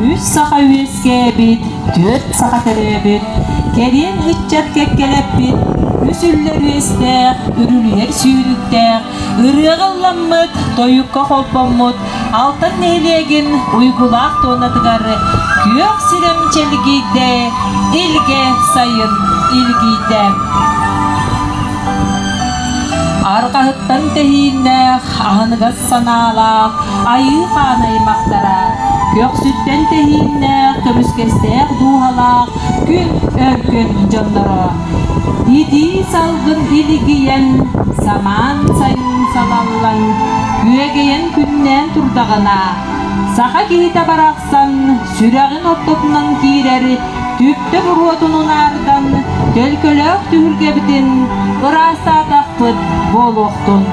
Үс саха үөскээбит, түөрт саха төрөөбүт, кэриэн ыччат кэккэлэппит, үс үллэр үөстээх, үрүлүйэр сүүрүктээх, ырыаҕа ылламмыт, тойукка холбоммут Алтан нэһилиэгин уйгулаах туонатыгар күөх сирэм чэлгийдэ, илгэ сайын илгийдэ. Арҕаһыттан тэһииннээх, аһыныгас санаалаах айыы хаан аймахтара, көхсүттэн тэһииннээх, көмүскэстээх дууһалаах күн өркөн дьонноро. Итии салгын илигийэн, самаан сайын салаллан, күөгэйэн күннээн турдаҕына, саха киһитэ барахсан сүрэҕин ортотунан киирэр түптэ буруотун унаардан, төлкөлөөх түһүлгэбитин ыраастаатахпыт буолуохтун.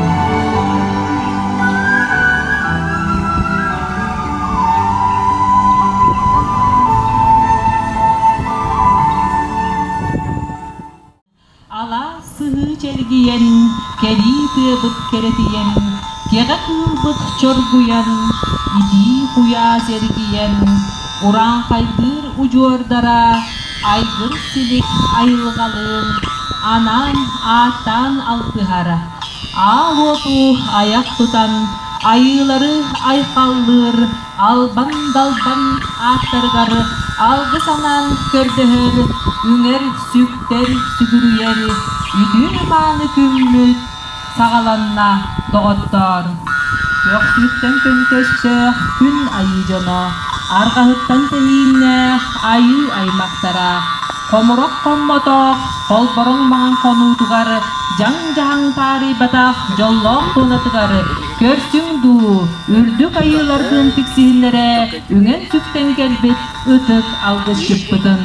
Алаас сыһыы чэлгийэн, кэрии тыабыт кэрэтийэн, кэҕэ кыылбыт чоргуйан, итии куйаас эргийэн, урааҥхайдыыр удьуордара айгыр-силик айылҕалыын анаан ааттаан алтыһар, аал уоту айах тутан, айыылары айхаллыыр албан-далбан ааттарыгар алгыс анаан көрдөһөр, үҥэр-сүктэр сүгүрүйэр үтүө-мааны күммүт саҕаланна, доҕоттоор! Көхсүттэн көнтөстөөх күн айыы дьоно, арҕаһыттан тэһииннээх айыы аймахтара, хомурах хоммотох, холбороҥ маҥан хонуутугар дьаҥ-дьаһаҥ таарыйбатах дьоллоох туонатыгар көрсүҥ дуу, үрдүк айыылардыын тиксиһиннэрэ үҥэн-сүктэн кэлбит ытык алгысчыппытын.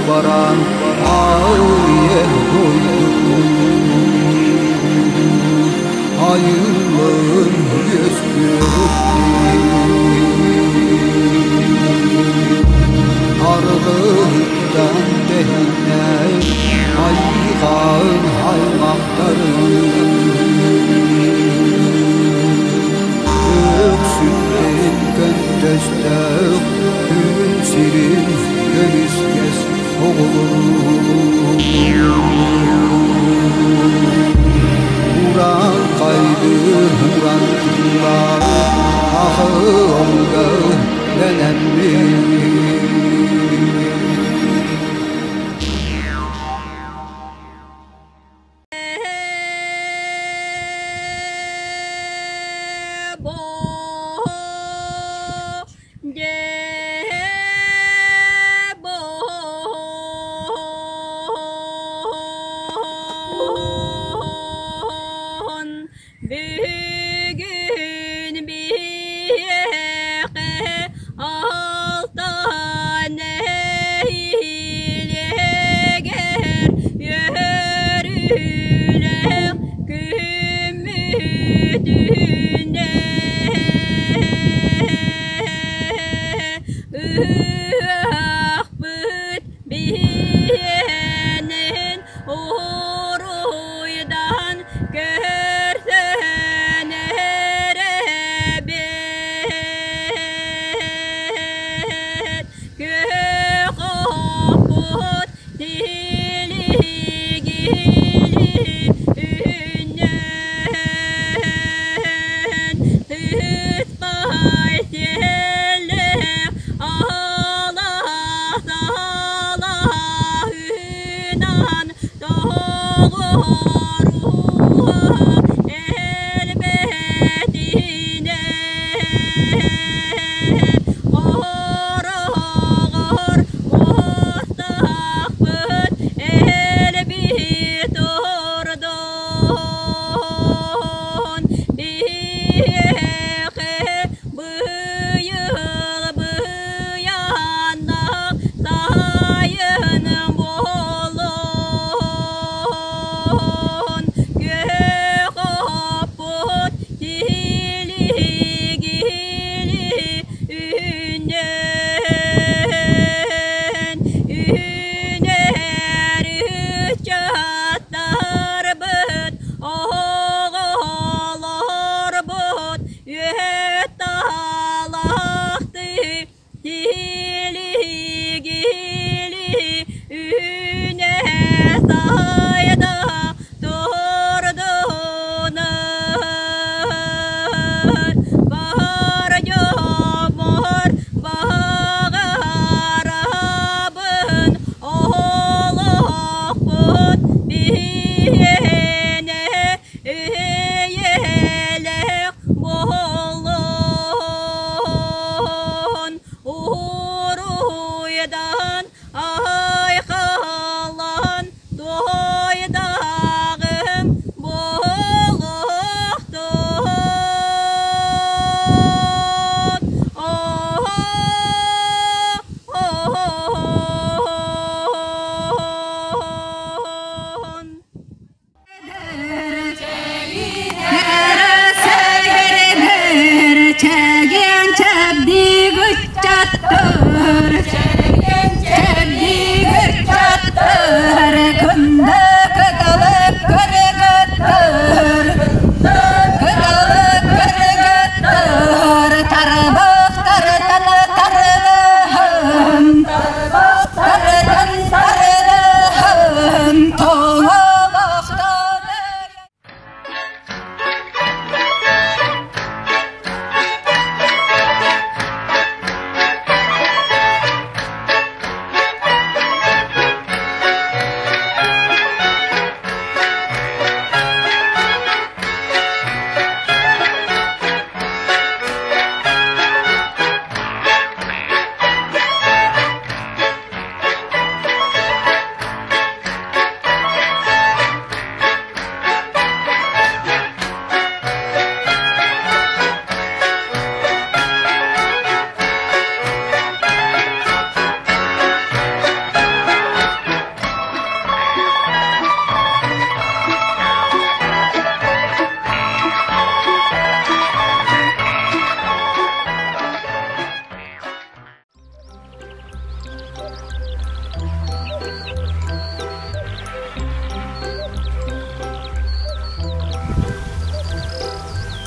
Баран айыл айылын Аргыттан тэһиннэй айыгаын аймактарын Өксүттэн көнтөстөөх күн сирин көмүскэс Уран кайды уран тыллар ахылга дэнэммит. Бүгүн биһиэхэ алтан нэһилиэгэр үөрүүлээх күммүт үүннэ. Ыһыахпыт биһиэнин уруйдан көрсөн эрэбит. Күөх оппут тилигили үүннэн, сыспай сиэллээх алаас алаһынан тоҕуоруһа элбэтинэн Хороҕор муостаахпыт элбии турдун биһиэхэ быйыл быйаннаах сайын буоллун.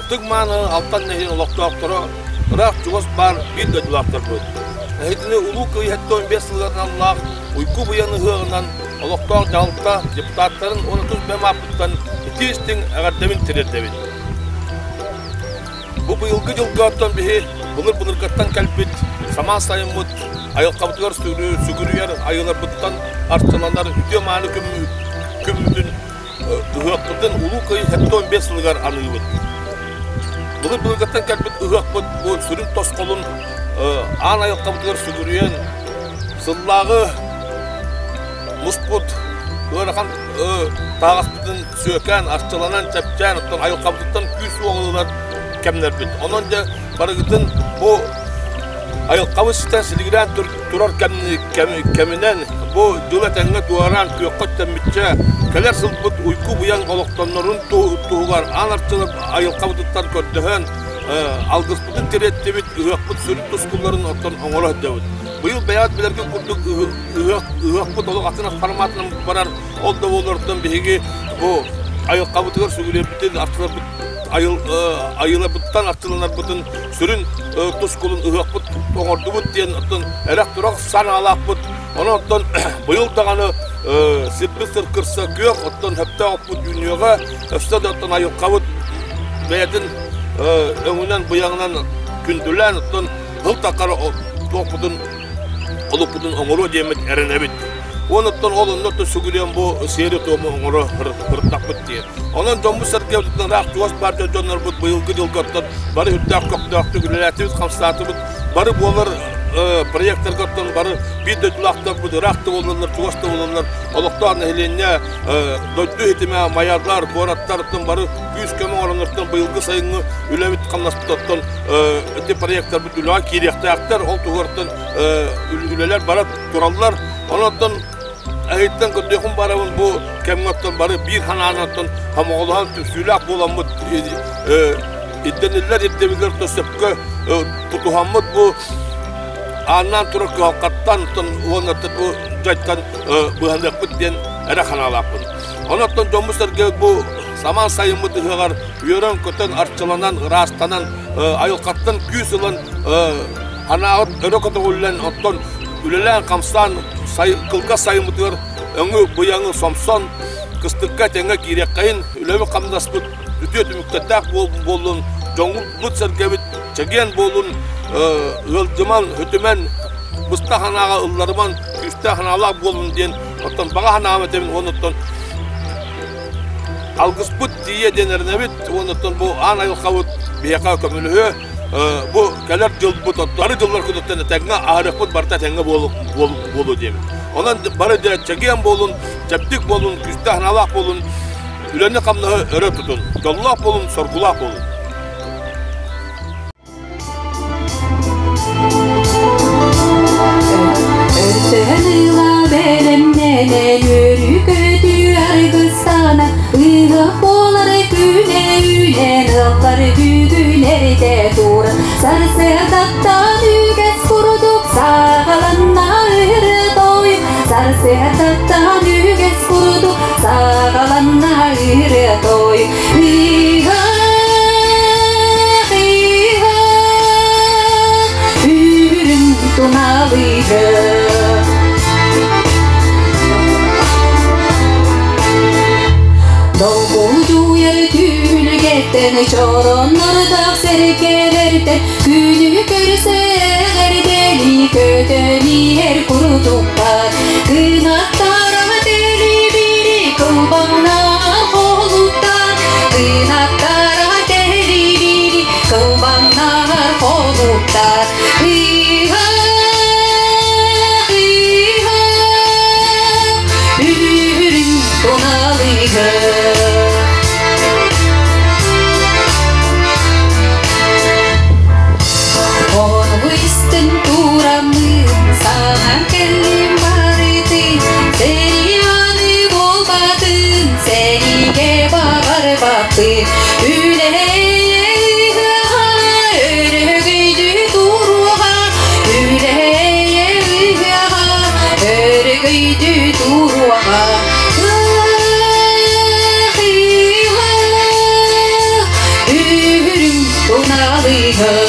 Ытык-мааны Алтан нэһилиэгин олохтоохторо ыраах-чугас баар биир дойдулаахтарбыт. Эһигини Улуу Кыайыы 75 сылыгар аналлаах Уйгу Быйаҥ ыһыаҕынан олохтоох дьаһалта депутаттарын уонна тус бэйэм ааппыттан итии-истиҥ эҕэрдэбин тириэрдэбин. Бу быйылгы дьылга оттон биһи былыр-былыргаттан кэлбит самаан сайыммыт айылҕабытыгар сүгүрүйэр айыларбыттан арчыланар үтүө-мааны күммүтүн ыһыахпытын Улуу Кыайыы 75 сылыгар аныыбыт. Былыр-былыргаттан кэлбит ыһыахпыт бу сүрүн тосхолун аан айылҕабытыгар сүгүрүйэн сыллааҕы муспут ыарахан таһаҕаспытын сүөкээн, арчыланан, чэпчээн, оттон айылҕабытыттан күүс-уох ылынар кэмнэрбит. Онон дьэ барыгытын бу айылҕабыт ситэн силигирээн турар кэминэн бу дьыл этэҥҥэ туораан күөххэ үктэммиччэ кэлэр сылбыт уйгу-быйаҥ олохтоннорун туһугар аан арчылар айылҕабытыттан көрдөһөн алгыспытын тириэттибит, ыһыахпыт сүрүн тускулларын оттон оҥоро сылдьабыт. Быйыл бэйэҕит билэргит курдук ыһыахпыт олох атын форматынан барар. Ол да буоллартан биһиги бу айылҕабытыгар сүгүрүйэрбитин, арчыларбыт айыларбыттан арчыланарбытын сүрүн тускулун ыһыахпыт оҥордубут диэн оттон эрэх-турах санаалаахпыт. Онон оттон быйыл даҕаны сирбит сыркырса күөх, оттон сөптөөх оппут үүнүөҕэ, өссө да оттон айылҕабыт бэйэтин өҥүнэн быйаҥынан күндүлээн оттон сыл таххара туохпутун олукпутун оҥоруо диэммит эрэнэбит. Уонуттан ол онно сүгүрүйэн бу сиэри-туому оҥоро ырыттахпыт дии. Онон дьоммут-сэргэбититтэн ыраах чугас баар дьоннорбут быйылгы дьылга бары үрдээх көхтөөхтүк үлэлээтибит, хамсаатыбыт. Бары буолар проекттарга оттон бары биир дойдулаахтарбыт ыраах да буоллаллар, чугас да буолаллар, олохтоох нэһилиэнньэ дойду иһитимэ, майалар, куораттар оттон бары күүс-көмө оҥороннортон быйылгы сайыҥҥы үлэбит хамнаспыт оттон ити проекттарбыт үлэҕэ киириэхтээхтэр, ол туһугартан үлэлэр бара тураллар. Онон эһиттэн көрдүөхүм барабын бу кэмҥэ оттон бары биир санаанан оттон хомоҕолоһон түмсүүлээх буоламмыт ирдэниллэр ирдэбиллэр сөпкө тутуһаммыт бу ааннаан турар кыһалҕаттан уонна бу дьайтан быһаныахпыт диэн эрэ санаалаахпын. Онон дьоммут-сэргэбит бу самаан сайыммыт ыһыаҕар үөрэн-көтөн, арчыланан, ыраастанан, айылҕаттан күүс ылан Анаабыт өрө көтөҕүллэн, оттон үлэлээн-хамсаан кылгас сайыммытыгар өҥү-быйаҥы сомсон, кыстыкка тэҥҥэ киириэххэйин, үлэбит-хамнаспыт үтүө түмүктэрдээх буоллун, дьоҥҥут-сэргэбит чэгиэн буолун, ыалдьыман, үтүмэн, быстах санааҕа ылларыман, күүстээх санаалаах буолун диэн оттон баҕа санаам этэбин уонна оттон алгыспыт тиийэ диэн эрэнэбит уонна оттон бу аан айылҕабыт биһиэхэ көмөлөһүө. Бу кэлэр дьылбыт бары дьыллар кытыттан этэҥҥэ аһарыахпыт барыта этэҥҥэ буолуо диэбит. Онон бары чэгиэн буолун, чэбдик буолун, күүстээх санаалаах буолун, үлэни-хамнаһы өрө тутун, дьоллоох буолун, соргулаах буолун. Өртөһөн ыла бэлэмнэнэн үөрүү-көтүү аргыстана ыһыах буолар күнэ үүнэн ыаллар бүгүн эрдэ туран сарсыардаттан үгэс курдук саҕаланна ырыа-той сарсыардаттан үгэс курдук саҕаланна ырыа-той ыһыах ыһыах үрүҥ туналыгы. Долгуйар түһүлгэттэн чороннордоох сэргэлэртэн күнү көрсө эҕэрдэлии көтөн иһэр курдуктар кынаттара тэлибири кылбаҥнаар холуттар кынаттара тэлибири кылбаҥнаар холуттар ыһыах ыһыах үрүҥ туналыгы. Ону истэн тураммын саҥа кэллим барытын. Туналы.